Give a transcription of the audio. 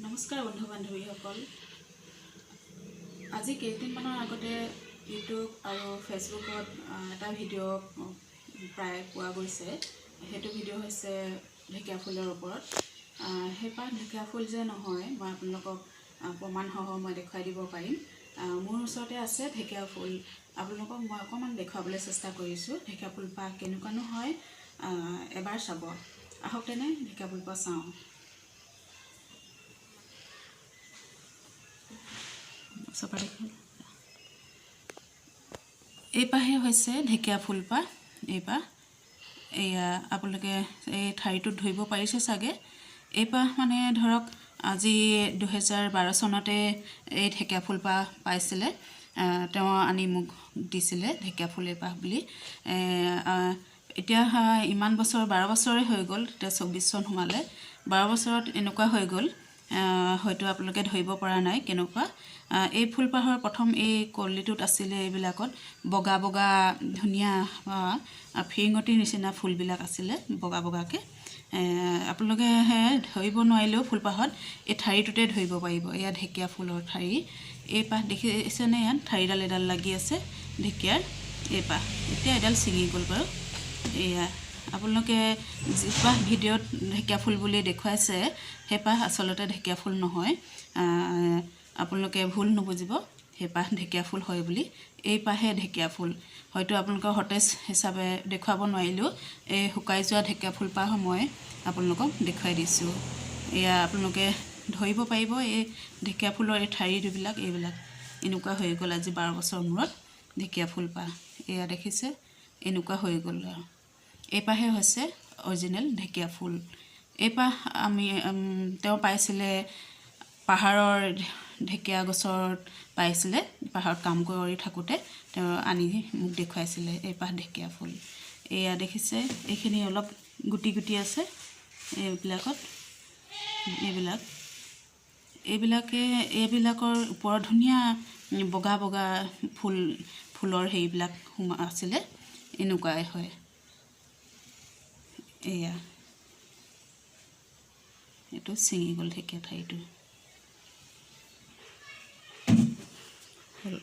নমস্কাৰ বন্ধু বান্ধৱীসকল, আজি কেইদিনমানৰ আগতে ইউটিউব আৰু ফেচবুকত এটা ভিডিঅ' প্ৰায় পোৱা গৈছে। সেইটো ভিডিঅ' হৈছে ঢেকীয়া ফুলৰ ওপৰত। সেইপাহ ঢেকীয়া ফুল যে নহয়, মই আপোনালোকক প্ৰমাণসহ মই দেখুৱাই দিব পাৰিম। মোৰ ওচৰতে আছে ঢেকীয়া ফুল, আপোনালোকক মই অকণমান দেখুৱাবলৈ চেষ্টা কৰিছোঁ। ঢেকীয়া ফুলপাহ কেনেকুৱানো হয় এবাৰ চাব আহক। তেনে ঢেকীয়া ফুলপাহ চাওঁ। এই পাহে হৈছে ঢেকীয়া ফুলপাহ। এইপাহ এয়া আপোনালোকে এই ঠাৰিটোত ধৰিব পাৰিছে চাগে। এইপাহ মানে ধৰক আজি 2012 চনতে এই ঢেকীয়া ফুলপাহ পাইছিলে। তেওঁ আনি মোক দিছিলে ঢেকীয়া ফুল এইপাহ বুলি। এতিয়া ইমান বছৰ, 12 বছৰে হৈ গ'ল, এতিয়া 24 চন সোমালে। 12 বছৰত এনেকুৱা হৈ গ'ল, হয়তো আপোনালোকে ধৰিব পৰা নাই কেনেকুৱা। এই ফুলপাহৰ প্ৰথম এই কলিটোত আছিলে, এইবিলাকত বগা বগা ধুনীয়া ফিৰিঙতিৰ নিচিনা ফুলবিলাক আছিলে, বগা বগাকৈ। আপোনালোকে ধৰিব নোৱাৰিলেও ফুলপাহত এই ঠাৰিটোতে ধৰিব পাৰিব। এয়া ঢেকীয়া ফুলৰ ঠাৰি। এই পাহ দেখিছেনে? ইয়াত ঠাৰিডাল এডাল লাগি আছে ঢেকীয়াৰ। এই পাহ এতিয়া এডাল ছিঙি গ'ল বাৰু। এয়া আপোনালোকে যিপাহ ভিডিঅ'ত ঢেকীয়া ফুল বুলি দেখুৱাইছে, সেইপাহ আচলতে ঢেকীয়া ফুল নহয়। আপোনালোকে ভুল নুবুজিব, সেইপাহ ঢেকীয়া ফুল হয় বুলি। এই পাহে ঢেকীয়া ফুল। হয়তো আপোনালোকৰ সতেজ হিচাপে দেখুৱাব নোৱাৰিলেও এই শুকাই যোৱা ঢেকীয়া ফুলপাহ মই আপোনালোকক দেখুৱাই দিছোঁ। এয়া আপোনালোকে ধৰিব পাৰিব, এই ঢেকীয়া ফুলৰ এই ঠাৰিবিলাক এইবিলাক এনেকুৱা হৈ গ'ল আজি 12 বছৰ মূৰত ঢেকীয়া ফুলপাহ। এয়া দেখিছে, এনেকুৱা হৈ গ'ল আৰু। এইপাহে হৈছে অৰিজিনেল ঢেকীয়া ফুল। এইপাহ আমি তেওঁ পাইছিলে, পাহাৰৰ ঢেকীয়া গছত পাইছিলে। পাহাৰত কাম কৰি থাকোঁতে তেওঁ আনি মোক দেখুৱাইছিলে এইপাহ ঢেকীয়া ফুল। এয়া দেখিছে, এইখিনি অলপ গুটি গুটি আছে এইবিলাকত। এইবিলাক এইবিলাকে এইবিলাকৰ ওপৰত ধুনীয়া বগা বগা ফুল, ফুলৰ হেৰিবিলাক সোমা আছিলে, এনেকুৱাই হয়। এয়া এইটো ছিঙি গ'ল ঢেকীয়া ঠাৰিটো। হ'ল।